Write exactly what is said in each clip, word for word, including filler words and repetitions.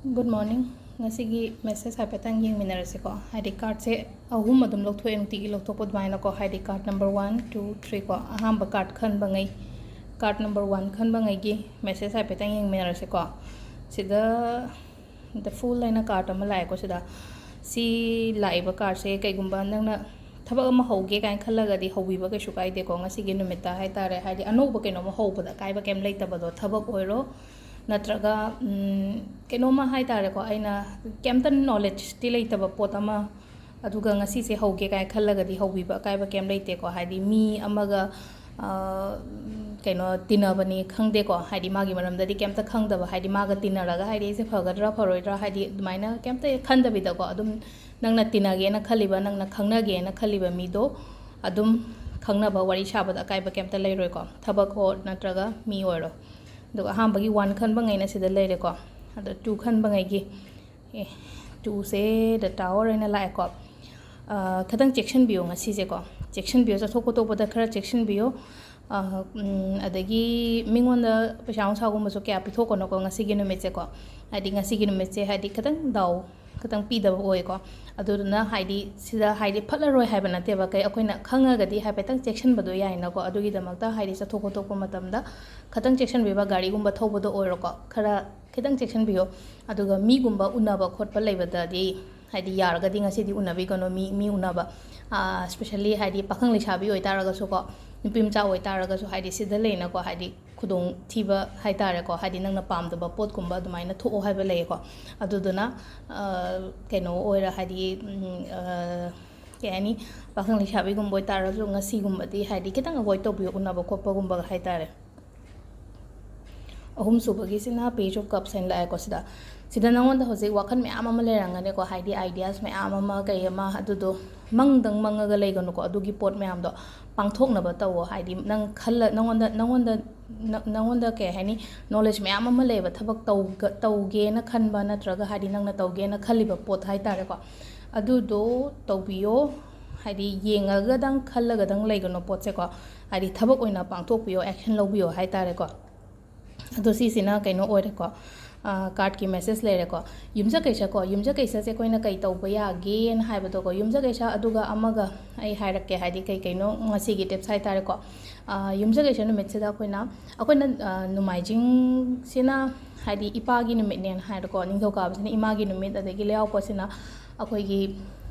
Good morning. ꯉꯁꯤꯒꯤ message ꯍꯥꯏꯐꯦꯠꯇꯪ ꯌꯦꯡꯃꯤꯟꯅꯔꯁꯤꯀꯣ꯫ ꯍꯥꯏꯗꯤ cardꯁꯦ ꯑꯍꯨꯝ ꯑꯗꯨꯝ ꯂꯧꯊꯣꯛꯑꯦ, ꯅꯨꯡꯇꯤꯒꯤ ꯂꯧꯊꯣꯛꯄ ꯑꯗꯨꯃꯥꯏꯅꯀꯣ꯫ ꯍꯥꯏꯗꯤ card number one, two, three ꯀꯣ꯫ ꯑꯍꯥꯟꯕ card ꯈꯟꯕꯉꯩ, card number one ꯈꯟꯕꯉꯩꯒꯤ message ꯍꯥꯏꯐꯦꯠꯇꯪ ꯌꯦꯡꯃꯤꯟꯅꯔꯁꯤꯀꯣ꯫ ꯁꯤꯗ the Fool ꯍꯥꯏꯅ card ꯑꯃ ꯂꯥꯛꯑꯦꯀꯣ꯫ ꯁꯤꯗ ꯁꯤ ꯂꯥꯛꯏꯕ cardꯁꯦ, ꯀꯩꯒꯨꯝꯕ ꯅꯪꯅ ꯊꯕꯛ ꯑꯃ ꯍꯧꯒꯦ ꯀꯥꯏꯅ ꯈꯜꯂꯒꯗꯤ ꯍꯧꯕꯤꯕ ꯀꯩꯁꯨ ꯀꯥꯏꯗꯦꯀꯣ꯫ ꯉꯁꯤꯒꯤ ꯅꯨꯃꯤꯠꯇ ꯍꯥꯏꯇꯥꯔꯦ, ꯍꯥꯏꯗꯤ ꯑꯅꯧꯕ ꯀꯩꯅꯣꯝꯃ ꯍꯧꯕꯗ ꯑꯀꯥꯏꯕ ꯀꯩꯝ ꯂꯩꯇꯕꯗꯣ꯫ ꯊꯕꯛ ꯑꯣꯏꯔꯣ, ꯅꯠꯇ꯭ꯔꯒ, ꯎꯝ, ꯀꯩꯅꯣꯝꯃ ꯍꯥꯏꯇꯥꯔꯦꯀꯣ, ꯑꯩꯅ ꯀꯩꯝꯇ knowledgeꯇꯤ ꯂꯩꯇꯕ ꯄꯣꯠ ꯑꯃ, ꯑꯗꯨꯒ ꯉꯁꯤꯁꯦ ꯍꯧꯒꯦ ꯀꯥꯏꯅ ꯈꯜꯂꯒꯗꯤ ꯍꯧꯕꯤꯕ ꯑꯀꯥꯏꯕ ꯀꯩꯝ ꯂꯩꯇꯦꯀꯣ꯫ ꯍꯥꯏꯗꯤ ꯃꯤ ꯑꯃꯒ, ꯑ, ꯀꯩꯅꯣ, ꯇꯤꯟꯅꯕꯅꯤ ꯈꯪꯗꯦꯀꯣ, ꯍꯥꯏꯗꯤ ꯃꯥꯒꯤ ꯃꯔꯝꯗꯗꯤ ꯀꯩꯝꯇ ꯈꯪꯗꯕ, ꯍꯥꯏꯗꯤ ꯃꯥꯒ ꯇꯤꯟꯅꯔꯒ ꯍꯥꯏꯗꯤ ꯑꯩꯁꯦ ꯐꯒꯗ꯭ꯔꯥ ꯐꯔꯣꯏꯗ꯭ꯔꯥ, ꯍꯥꯏꯗꯤ ꯑꯗꯨꯃꯥꯏꯅ ꯀꯩꯝꯇ ꯈꯟꯗꯕꯤꯗꯀꯣ, ꯑꯗꯨꯝ ꯅꯪꯅ ꯇꯤꯟꯅꯒꯦꯅ ꯈꯜꯂꯤꯕ, ꯅꯪꯅ ꯈꯪꯅꯒꯦꯅ ꯈꯜꯂꯤꯕ ꯃꯤꯗꯣ ꯑꯗꯨꯝ ꯈꯪꯅꯕ, ꯋꯥꯔꯤ ꯁꯥꯕꯗ ꯑꯀꯥꯏꯕ ꯀꯩꯝꯇ ꯂꯩꯔꯣꯏꯀꯣ, ꯊꯕꯛ ꯑꯣꯏꯔꯣ ꯅꯠꯇ꯭ꯔꯒ ꯃꯤ ꯑꯣꯏꯔꯣ꯫ ꯑꯗꯨꯒ ꯑꯍꯥꯟꯕꯒꯤ one ꯈꯟꯕꯉꯩꯅ ꯁꯤꯗ ꯂꯩꯔꯦꯀꯣ꯫ ꯑꯗꯣ two ꯈꯟꯕꯉꯩꯒꯤ, ꯑꯦ, twoꯁꯦ the Tower ꯑꯣꯏꯅ ꯂꯥꯛꯑꯦꯀꯣ꯫ ꯑ, ꯈꯤꯇꯪ ꯆꯦꯛꯁꯤꯟꯕꯤꯌꯣ ꯉꯁꯤꯁꯦꯀꯣ, ꯆꯦꯛꯁꯤꯟꯕꯤꯌꯣ, ꯆꯠꯊꯣꯛ ꯈꯣꯠꯇꯣꯛꯄꯗ ꯈꯔ ꯆꯦꯛꯁꯤꯟꯕꯤꯌꯣ꯫ ꯑ, ꯎꯝ, ꯑꯗꯒꯤ ꯃꯤꯉꯣꯟꯗ ꯄꯩꯁꯥ ꯅꯨꯡꯁꯥꯒꯨꯝꯕꯁꯨ ꯀꯌꯥ ꯄꯤꯊꯣꯛꯀꯅꯨꯀꯣ ꯉꯁꯤꯒꯤ ꯅꯨꯃꯤꯠꯁꯦꯀꯣ꯫ ꯍꯥꯏꯗꯤ ꯉꯁꯤꯒꯤ ꯅꯨꯃꯤꯠꯁꯦ ꯍꯥꯏꯗꯤ ꯈꯤꯇꯪ ꯗꯥꯎ ꯈꯤꯇꯪ ꯄꯤꯗꯕ ꯑꯣꯏꯀꯣ꯫ ꯑꯗꯨꯗꯨꯅ ꯍꯥꯏꯗꯤ ꯁꯤꯗ ꯍꯥꯏꯗꯤ ꯐꯠꯂꯔꯣꯏ ꯍꯥꯏꯕ ꯅꯠꯇꯦꯕ, ꯀꯩ, ꯑꯩꯈꯣꯏꯅ ꯈꯪꯉꯒꯗꯤ ꯍꯥꯏꯐꯦꯠꯇꯪ ꯆꯦꯛꯁꯤꯟꯕꯗꯣ ꯌꯥꯏꯅꯀꯣ꯫ ꯑꯗꯨꯒꯤꯗꯃꯛꯇ ꯍꯥꯏꯗꯤ ꯆꯠꯊꯣꯛ ꯈꯣꯠꯇꯣꯛꯄ ꯃꯇꯝꯗ ꯈꯤꯇꯪ ꯆꯦꯛꯁꯤꯟꯕꯤꯕ, ꯒꯥꯔꯤꯒꯨꯝꯕ ꯊꯧꯕꯗ ꯑꯣꯏꯔꯣꯀꯣ, ꯈꯔ ꯈꯤꯇꯪ ꯆꯦꯛꯁꯤꯟꯕꯤꯌꯣ꯫ ꯑꯗꯨꯒ ꯃꯤꯒꯨꯝꯕ ꯎꯅꯕ ꯈꯣꯠꯄ ꯂꯩꯕꯗꯗꯤ ꯍꯥꯏꯗꯤ ꯌꯥꯔꯒꯗꯤ ꯉꯁꯤꯗꯤ ꯎꯅꯕꯤꯒꯅꯨ꯫ ꯃꯤ, ꯃꯤ ꯎꯅꯕ, ꯑ, especially ꯍꯥꯏꯗꯤ ꯄꯥꯈꯪ ꯂꯩꯁꯥꯕꯤ ꯑꯣꯏꯇꯥꯔꯒꯁꯨꯀꯣ, ꯅꯨꯄꯤ ꯃꯆꯥ ꯑꯣꯏꯇꯥꯔꯒꯁꯨ, ꯍꯥꯏꯗꯤ ꯁꯤꯗ ꯂꯩꯅꯀꯣ, ꯍꯥꯏꯗꯤ ꯈꯨꯗꯣꯡ ꯊꯤꯕ ꯍꯥꯏꯇꯥꯔꯦꯀꯣ, ꯍꯥꯏꯗꯤ ꯅꯪꯅ ꯄꯥꯝꯗꯕ ꯄꯣꯠꯀꯨꯝꯕ ꯑꯗꯨꯃꯥꯏꯅ ꯊꯣꯛꯑꯣ ꯍꯥꯏꯕ ꯂꯩꯌꯦꯀꯣ꯫ ꯑꯗꯨꯗꯨꯅ, ꯑ, ꯀꯩꯅꯣ ꯑꯣꯏꯔ ꯍꯥꯏꯗꯤ, ꯎꯝ, ꯑ, ꯀꯩ ꯍꯥꯏꯅꯤ, ꯄꯥꯈꯪ ꯂꯩꯁꯥꯕꯤꯒꯨꯝꯕ ꯑꯣꯏꯇꯥꯔꯁꯨ ꯉꯁꯤꯒꯨꯝꯕꯗꯤ ꯍꯥꯏꯗꯤ ꯈꯤꯇꯪ avoid ꯇꯧꯕꯤꯌꯣ ꯎꯅꯕ ꯈꯣꯠꯄꯒꯨꯝꯕ ꯍꯥꯏꯇꯥꯔꯦ꯫ ꯑꯍꯨꯝꯁꯨꯕꯒꯤꯁꯤꯅ Page of Cups ꯍꯥꯏꯅ ꯂꯥꯛꯑꯦꯀꯣ꯫ ꯁꯤꯗ, ꯁꯤꯗ ꯅꯉꯣꯟꯗ ꯍꯧꯖꯤꯛ ꯋꯥꯈꯜ ꯃꯌꯥꯝ ꯑꯃ ꯂꯩꯔꯝꯒꯅꯤꯀꯣ, ꯍꯥꯏꯗꯤ ideas ꯃꯌꯥꯝ ꯑꯃ ꯀꯩ ꯑꯃ, ꯑꯗꯨꯗꯣ ꯃꯪꯗꯪ ꯃꯪꯉꯒ ꯂꯩꯒꯅꯨꯀꯣ꯫ ꯑꯗꯨꯒꯤ ꯄꯣꯠ ꯃꯌꯥꯝꯗꯣ ꯄꯥꯡꯊꯣꯛꯅꯕ ꯇꯧꯋꯣ꯫ ꯍꯥꯏꯗꯤ ꯅꯪ ꯈꯜꯂ-, ꯅꯉꯣꯟꯗ, ꯅꯉꯣꯟꯗ, ꯅ-, ꯅꯉꯣꯟꯗ ꯀꯩ ꯍꯥꯏꯅꯤ, knowledge ꯃꯌꯥꯝ ꯑꯃ ꯂꯩꯌꯦꯕ, ꯊꯕꯛ ꯇꯧꯒ-, ꯇꯧꯒꯦꯅ ꯈꯟꯕ ꯅꯠꯇ꯭ꯔꯒ ꯍꯥꯏꯗꯤ ꯅꯪꯅ ꯇꯧꯒꯦꯅ ꯈꯜꯂꯤꯕ ꯄꯣꯠ ꯍꯥꯏꯇꯥꯔꯦꯀꯣ꯫ ꯑꯗꯨꯗꯣ ꯇꯧꯕꯤꯌꯣ꯫ ꯍꯥꯏꯗꯤ ꯌꯦꯡꯉꯒꯗꯪ ꯈꯜꯂꯒꯗꯪ ꯂꯩꯒꯅꯣ ꯄꯣꯠꯁꯦꯀꯣ꯫ ꯍꯥꯏꯗꯤ ꯊꯕꯛ ꯑꯣꯏꯅ ꯄꯥꯡꯊꯣꯛꯄꯤꯌꯣ, action ꯂꯧꯕꯤꯌꯣ ꯍꯥꯏꯇꯥꯔꯦꯀꯣ꯫ ꯑꯗꯣ ꯁꯤꯁꯤꯅ ꯀꯩꯅꯣ ꯑꯣꯏꯔꯦꯀꯣ, ꯀꯥꯔꯠꯀꯤ ꯃꯦꯁꯦꯖ ꯂꯩꯔꯦꯀꯣ꯫ ꯌꯨꯝꯁꯀꯩꯁꯀꯣ, ꯌꯨꯝꯁꯀꯩꯁꯁꯦ ꯑꯩꯈꯣꯏꯅ ꯀꯩ ꯇꯧꯕ ꯌꯥꯒꯦꯅ ꯍꯥꯏꯕꯗꯣꯀꯣ, ꯌꯨꯝꯁꯀꯩꯁ ꯑꯗꯨꯒ ꯑꯃꯒ ꯑꯩ ꯍꯥꯏꯔꯛꯀꯦ, ꯍꯥꯏꯗꯤ ꯀꯩ ꯀꯩꯅꯣ ꯉꯁꯤꯒꯤ ꯇꯤꯞꯁ ꯍꯥꯏꯇꯥꯔꯦꯀꯣ꯫ ꯌꯨꯝꯁꯀꯩꯁ ꯅꯨꯃꯤꯠꯁꯤꯗ ꯑꯩꯈꯣꯏꯅ ꯑꯩꯈꯣꯏꯅ ꯅꯣꯡꯃꯥꯏꯖꯤꯡꯁꯤꯅ ꯍꯥꯏꯗꯤ ꯏꯄꯥꯒꯤ ꯅꯨꯃꯤꯠꯅꯦꯅ ꯍꯥꯏꯔꯦꯀꯣ, ꯅꯤꯡꯊꯧꯀꯥꯕꯁꯤꯅ ꯏꯃꯥꯒꯤ ꯅꯨꯃꯤꯠ, ꯑꯗꯒꯤ ꯂꯩꯍꯥꯎꯄꯣꯠꯁꯤꯅ ꯑꯩꯈꯣꯏꯒꯤ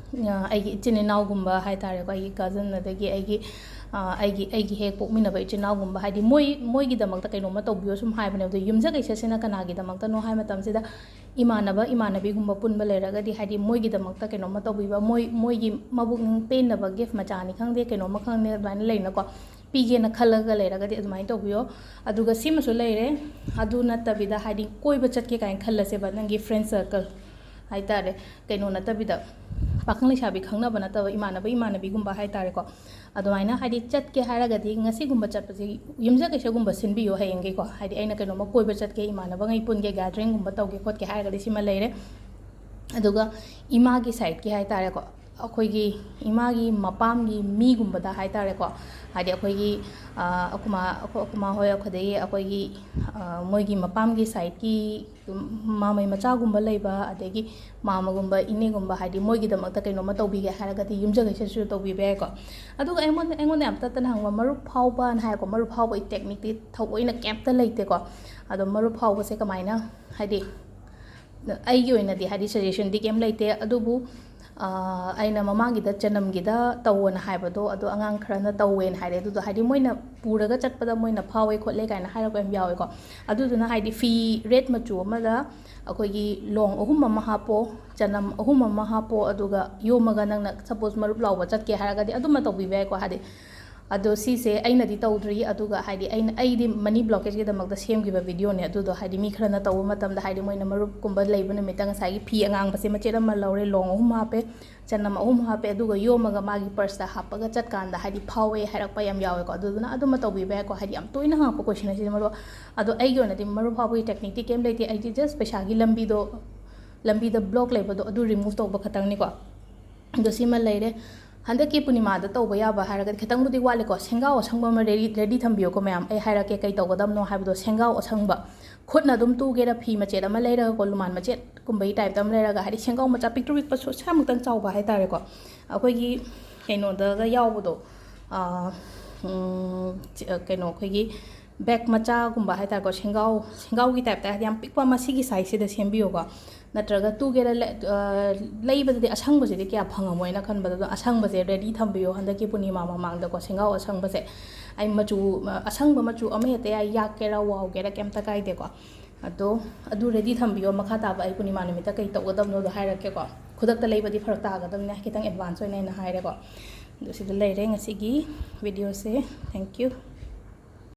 ꯑꯩꯒꯤ ꯏꯆꯤꯟ ꯏꯅꯥꯎꯒꯨꯝꯕ ꯍꯥꯏꯇꯥꯔꯦꯀꯣ, ꯑꯩꯒꯤ ꯀꯖꯟ, ꯑꯗꯒꯤ ꯑꯩꯒꯤ ꯑꯩꯒꯤ ꯑꯩꯒꯤ ꯍꯦꯛ ꯄꯣꯛꯃꯤꯟꯅꯕ ꯏꯆꯤꯟ ꯏꯅꯥꯎꯒꯨꯝꯕ, ꯍꯥꯏꯗꯤ ꯃꯣꯏ ꯃꯣꯏꯒꯤꯗꯃꯛꯇ ꯀꯩꯅꯣꯝꯃ ꯇꯧꯕꯤꯌꯣ ꯁꯨꯝ ꯍꯥꯏꯕꯅꯦ꯫ ꯑꯗꯣ ꯌꯨꯝꯁꯀꯩꯁꯁꯤꯅ ꯀꯅꯥꯒꯤꯗꯃꯛꯇꯅꯣ ꯍꯥꯏ ꯃꯇꯝꯁꯤꯗ, ꯏꯃꯥꯟꯅꯕ ꯏꯃꯥꯟꯅꯕꯤꯒꯨꯝꯕ ꯄꯨꯟꯕ ꯂꯩꯔꯒꯗꯤ, ꯍꯥꯏꯗꯤ ꯃꯣꯏꯒꯤꯗꯃꯛꯇ ꯀꯩꯅꯣꯝꯃ ꯇꯧꯕꯤꯕ, ꯃꯣꯏ ꯃꯣꯏꯒꯤ ꯃꯕꯨꯛꯅꯤꯡ ꯄꯦꯟꯅꯕ ꯒꯤꯐ ꯃꯆꯥꯅꯤ ꯈꯪꯗꯦ, ꯀꯩꯅꯣꯝꯃ ꯈꯪꯗꯦ, ꯑꯗꯨꯃꯥꯏꯅ ꯂꯩꯅꯀꯣ, ꯄꯤꯒꯦꯅ ꯈꯜꯂꯒ ꯂꯩꯔꯒꯗꯤ ꯑꯗꯨꯃꯥꯏꯅ ꯇꯧꯕꯤꯌꯣ꯫ ꯑꯗꯨꯒ ꯁꯤꯃꯁꯨ ꯂꯩꯔꯦ, ꯑꯗꯨ ꯅꯠꯇꯕꯤꯗ ꯍꯥꯏꯗꯤ ꯀꯣꯏꯕ ꯆꯠꯀꯦ ꯀꯥꯏꯅ ꯈꯜꯂꯁꯦꯕ, ꯅꯪꯒꯤ ꯐ꯭ꯔꯦꯟ ꯁꯔꯀꯜ ꯍꯥꯏꯇꯥꯔꯦ, ꯀꯩꯅꯣ ꯅꯠꯇꯕꯤꯗ, ꯄꯥꯈꯪ ꯂꯩꯁꯥꯕꯤ ꯈꯪꯅꯕ ꯅꯠꯇꯕ ꯏꯃꯥꯟꯅꯕ ꯏꯃꯥꯟꯅꯕꯤꯒꯨꯝꯕ ꯍꯥꯏꯇꯥꯔꯦꯀꯣ꯫ ꯑꯗꯨꯃꯥꯏꯅ ꯍꯥꯏꯗꯤ ꯆꯠꯀꯦ ꯍꯥꯏꯔꯒꯗꯤ ꯉꯁꯤꯒꯨꯝꯕ ꯆꯠꯄꯁꯦ ꯌꯨꯝꯁꯀꯩꯁꯒꯨꯝꯕ ꯁꯤꯟꯕꯤꯌꯣ ꯍꯌꯦꯡꯒꯤꯀꯣ꯫ ꯍꯥꯏꯗꯤ ꯑꯩꯅ ꯀꯩꯅꯣꯝꯃ ꯀꯣꯏꯕ ꯆꯠꯀꯦ, ꯏꯃꯥꯟꯅꯕꯉꯩ ꯄꯨꯟꯒꯦ, ꯒꯦꯗꯔꯤꯡꯒꯨꯝꯕ ꯇꯧꯒꯦ ꯈꯣꯠꯀꯦ ꯍꯥꯏꯔꯒꯗꯤ ꯁꯤꯃ ꯂꯩꯔꯦ꯫ ꯑꯗꯨꯒ ꯏꯃꯥꯒꯤ ꯁꯥꯏꯠꯀꯤ ꯍꯥꯏꯇꯥꯔꯦꯀꯣ, ꯑꯩꯈꯣꯏꯒꯤ ꯏꯃꯥꯒꯤ ꯃꯄꯥꯝꯒꯤ ꯃꯤꯒꯨꯝꯕꯗ ꯍꯥꯏꯇꯥꯔꯦꯀꯣ, ꯍꯥꯏꯗꯤ ꯑꯩꯈꯣꯏꯒꯤ ꯑꯩꯈꯣꯏꯃꯥ ꯑꯩꯈꯣꯏꯃꯥ ꯍꯣꯏ, ꯑꯩꯈꯣꯏꯗꯒꯤ ꯑꯩꯈꯣꯏꯒꯤ ꯃꯣꯏꯒꯤ ꯃꯄꯥꯝꯒꯤ ꯁꯥꯏꯠꯀꯤ ꯃꯥꯃꯩ ꯃꯆꯥꯒꯨꯝꯕ ꯂꯩꯕ, ꯑꯗꯒꯤ ꯃꯥꯃꯒꯨꯝꯕ, ꯏꯅꯦꯒꯨꯝꯕ, ꯍꯥꯏꯗꯤ ꯃꯣꯏꯒꯤꯗꯃꯛꯇ ꯀꯩꯅꯣꯝꯃ ꯇꯧꯕꯤꯒꯦ ꯍꯥꯏꯔꯒꯗꯤ ꯌꯨꯝꯁꯀꯩꯁꯁꯨ ꯇꯧꯕꯤꯕ ꯌꯥꯏꯀꯣ꯫ ꯑꯗꯨꯒ ꯑꯩꯉꯣꯟꯗ ꯑꯩꯉꯣꯟꯗ ꯌꯥꯝ ꯇꯠꯇꯅ ꯍꯪꯕ, ꯃꯔꯨꯞ ꯐꯥꯎꯕꯅ ꯍꯥꯏꯀꯣ, ꯃꯔꯨꯞ ꯐꯥꯎꯕꯒꯤ ꯇꯦꯛꯅꯤꯛꯇꯤ ꯊꯑꯣꯏꯅ ꯀꯩꯝꯇ ꯂꯩꯇꯦꯀꯣ꯫ ꯑꯗꯣ ꯃꯔꯨꯞ ꯐꯥꯎꯕꯁꯦ ꯀꯃꯥꯏꯅ, ꯍꯥꯏꯗꯤ ꯑꯩꯒꯤ ꯑꯣꯏꯅꯗꯤ ꯍꯥꯏꯗꯤ ꯁꯖꯦꯁꯟꯗꯤ ꯀꯩꯝ ꯂꯩꯇꯦ, ꯑꯗꯨꯕꯨ ꯑꯩꯅ ꯃꯃꯥꯡꯒꯤꯗ ꯆꯅꯝꯒꯤꯗ ꯇꯧꯋꯣꯅ ꯍꯥꯏꯕꯗꯣ, ꯑꯗꯣ ꯑꯉꯥꯡ ꯈꯔꯅ ꯇꯧꯋꯦꯅ ꯍꯥꯏꯔꯦ꯫ ꯑꯗꯨꯗꯣ ꯍꯥꯏꯗꯤ ꯃꯣꯏꯅ ꯄꯨꯔꯒ ꯆꯠꯄꯗ ꯃꯣꯏꯅ ꯐꯥꯎꯋꯦ ꯈꯣꯠꯂꯦ ꯀꯥꯏꯅ ꯍꯥꯏꯔꯛꯄ ꯌꯥꯝ ꯌꯥꯎꯋꯦꯀꯣ꯫ ꯑꯗꯨꯗꯨꯅ ꯍꯥꯏꯗꯤ ꯐꯤ ꯔꯦꯗ ꯃꯆꯨ ꯑꯃꯗ ꯑꯩꯈꯣꯏꯒꯤ ꯂꯣꯡ ꯑꯍꯨꯝ ꯑꯃ ꯍꯥꯞꯄꯣ, ꯆꯅꯝ ꯑꯍꯨꯝ ꯑꯃ ꯍꯥꯞꯄꯣ, ꯑꯗꯨꯒ ꯌꯣꯝꯃꯒ ꯅꯪꯅ ꯁꯄꯣꯁ ꯃꯔꯨꯞ ꯂꯥꯎꯕ ꯆꯠꯀꯦ ꯍꯥꯏꯔꯒꯗꯤ ꯑꯗꯨꯃ ꯇꯧꯕꯤꯕ ꯌꯥꯏꯀꯣ꯫ ꯍꯥꯏꯗꯤ ꯑꯗꯣ ꯁꯤꯁꯦ ꯑꯩꯅꯗꯤ ꯇꯧꯗ꯭ꯔꯤ, ꯑꯗꯨꯒ ꯍꯥꯏꯗꯤ ꯑꯩꯅ ꯑꯩꯗꯤ ꯃꯅꯤ ꯕ꯭ꯂꯣꯀꯦꯖꯀꯤꯗꯃꯛꯇ ꯁꯦꯝꯈꯤꯕ ꯚꯤꯗꯤꯑꯣꯅꯦ꯫ ꯑꯗꯨꯗꯣ ꯍꯥꯏꯗꯤ ꯃꯤ ꯈꯔꯅ ꯇꯧꯕ ꯃꯇꯝꯗ ꯍꯥꯏꯗꯤ ꯃꯣꯏꯅ ꯃꯔꯨꯞꯀꯨꯝꯕ ꯂꯩꯕ ꯅꯨꯃꯤꯠꯇ ꯉꯁꯥꯏꯒꯤ ꯐꯤ ꯑꯉꯥꯡꯕꯁꯦ ꯃꯆꯦꯠ ꯑꯃ ꯂꯧꯔꯦ, ꯂꯣꯡ ꯑꯍꯨꯝ ꯍꯥꯞꯄꯦ, ꯆꯅꯝ ꯑꯍꯨꯝ ꯍꯥꯞꯄꯦ, ꯑꯗꯨꯒ ꯌꯣꯝꯃꯒ ꯃꯥꯒꯤ ꯄꯔꯁꯇ ꯍꯥꯞꯄꯒ ꯆꯠꯀꯥꯟꯗ ꯍꯥꯏꯗꯤ ꯐꯥꯎꯋꯦ ꯍꯥꯏꯔꯛꯄ ꯌꯥꯝ ꯌꯥꯎꯋꯦꯀꯣ꯫ ꯑꯗꯨꯗꯨꯅ ꯑꯗꯨꯃ ꯇꯧꯕꯤꯕ ꯌꯥꯏꯀꯣ꯫ ꯍꯥꯏꯗꯤ ꯌꯥꯝ ꯇꯣꯏꯅ ꯍꯪꯉꯛꯄ ꯀꯣꯏꯁꯟ ꯑꯁꯤꯗꯤ ꯃꯔꯨꯞ꯫ ꯑꯗꯣ ꯑꯩꯒꯤ ꯑꯣꯏꯅꯗꯤ ꯃꯔꯨꯞ ꯐꯥꯎꯕꯒꯤ ꯇꯦꯛꯅꯤꯛꯇꯤ ꯀꯩꯝ ꯂꯩꯇꯦ, ꯑꯩꯗꯤ ꯖꯁ ꯄꯩꯁꯥꯒꯤ ꯂꯝꯕꯤꯗꯣ, ꯂꯝꯕꯤꯗ ꯕ꯭ꯂꯣꯛ ꯂꯩꯕꯗꯣ ꯑꯗꯨ ꯔꯤꯃꯨꯚ ꯇꯧꯕ ꯈꯛꯇꯪꯅꯤꯀꯣ꯫ ꯑꯗꯣ ꯁꯤꯃ ꯂꯩꯔꯦ꯫ ꯍꯟꯗꯛꯀꯤ ꯄꯨꯔꯅꯤꯃꯥꯗ ꯇꯧꯕ ꯌꯥꯕ ꯍꯥꯏꯔꯒꯗꯤ ꯈꯤꯇꯪꯕꯨꯗꯤ ꯋꯥꯠꯂꯤꯀꯣ꯫ ꯁꯦꯡꯒꯥꯎ ꯑꯁꯪꯕ ꯑꯃ ready, ready ꯊꯝꯕꯤꯌꯨꯀꯣ ꯃꯌꯥꯝ꯫ ꯑꯩ ꯍꯥꯏꯔꯛꯀꯦ ꯀꯩ ꯇꯧꯒꯗꯕꯅꯣ ꯍꯥꯏꯕꯗꯣ꯫ ꯁꯦꯡꯒꯥꯎ ꯑꯁꯪꯕ, ꯈꯨꯠꯅ ꯑꯗꯨꯝ ꯇꯨꯒꯦꯔꯥ, ꯐꯤ ꯃꯆꯦꯠ ꯑꯃ ꯂꯩꯔꯒꯀꯣ, ꯂꯨꯃꯥꯟ ꯃꯆꯦꯠꯀꯨꯝꯕꯒꯤ type ꯇ ꯑꯃ ꯂꯩꯔꯒ, ꯍꯥꯏꯗꯤ ꯁꯦꯡꯒꯥꯎ ꯃꯆꯥ ꯄꯤꯛꯇ꯭ꯔꯨ ꯄꯤꯛꯄ ꯁꯨ-, ꯁ꯭ꯋꯥꯏꯃꯨꯛꯇꯪ ꯆꯥꯎꯕ ꯍꯥꯏꯇꯥꯔꯦꯀꯣ, ꯑꯩꯈꯣꯏꯒꯤ ꯀꯩꯅꯣꯗꯒ ꯌꯥꯎꯕꯗꯣ, ꯑꯥ, ꯎꯝ, ꯆ-, ꯀꯩꯅꯣ, ꯑꯩꯈꯣꯏꯒꯤ bag ꯃꯆꯥꯒꯨꯝꯕ ꯍꯥꯏꯇꯥꯔꯦꯀꯣ, ꯁꯦꯡꯒꯥꯎ, ꯁꯦꯡꯒꯥꯎꯒꯤ type ꯇ, ꯍꯥꯏꯗꯤ ꯌꯥꯝ ꯄꯤꯛꯄ ꯑꯃ, ꯁꯤꯒꯤ size ꯁꯤꯗ ꯁꯦꯝꯕꯤꯌꯣꯀꯣ꯫ ꯅꯠꯇ꯭ꯔꯒ ꯇꯨꯒꯦꯔꯥ ꯂꯩ-, ꯑ, ꯂꯩꯕꯗꯗꯤ ꯑꯁꯪꯕꯁꯤꯗꯤ ꯀꯌꯥ ꯐꯪꯉꯝꯃꯣꯏꯅ ꯈꯟꯕꯗ, ꯑꯗꯣ ꯑꯁꯪꯕꯁꯦ ready ꯊꯝꯕꯤꯌꯣ ꯍꯟꯗꯛꯀꯤ ꯄꯨꯔꯅꯤꯃꯥ ꯃꯃꯥꯡꯗꯀꯣ, ꯁꯦꯡꯒꯥꯎ ꯑꯁꯪꯕꯁꯦ꯫ ꯑꯩ ꯃꯆꯨ, ꯑ, ꯑꯁꯪꯕ ꯃꯆꯨ ꯑꯃ ꯍꯦꯛꯇ ꯌꯥꯏ, ꯌꯥꯛꯀꯦꯔꯥ ꯋꯥꯎꯒꯦꯔꯥ ꯀꯩꯝꯇ ꯀꯥꯏꯗꯦꯀꯣ꯫ ꯑꯗꯣ ꯑꯗꯨ ready ꯊꯝꯕꯤꯌꯣ, ꯃꯈꯥ ꯇꯥꯕ ꯑꯩ ꯄꯨꯔꯅꯤꯃꯥ ꯅꯨꯃꯤꯠꯇ ꯀꯩ ꯇꯧꯒꯗꯕꯅꯣꯗꯣ ꯍꯥꯏꯔꯛꯀꯦꯀꯣ꯫ ꯈꯨꯗꯛꯇ ꯂꯩꯕꯗꯤ ꯐꯔꯛ ꯇꯥꯒꯗꯕꯅꯤꯅ ꯈꯤꯇꯪ advance ꯑꯣꯏꯅ ꯑꯩꯅ ꯍꯥꯏꯔꯦꯀꯣ꯫ ꯑꯗꯨ ꯁꯤꯗ ꯂꯩꯔꯦ ꯉꯁꯤꯒꯤ video ꯁꯦ꯫ Thank you꯫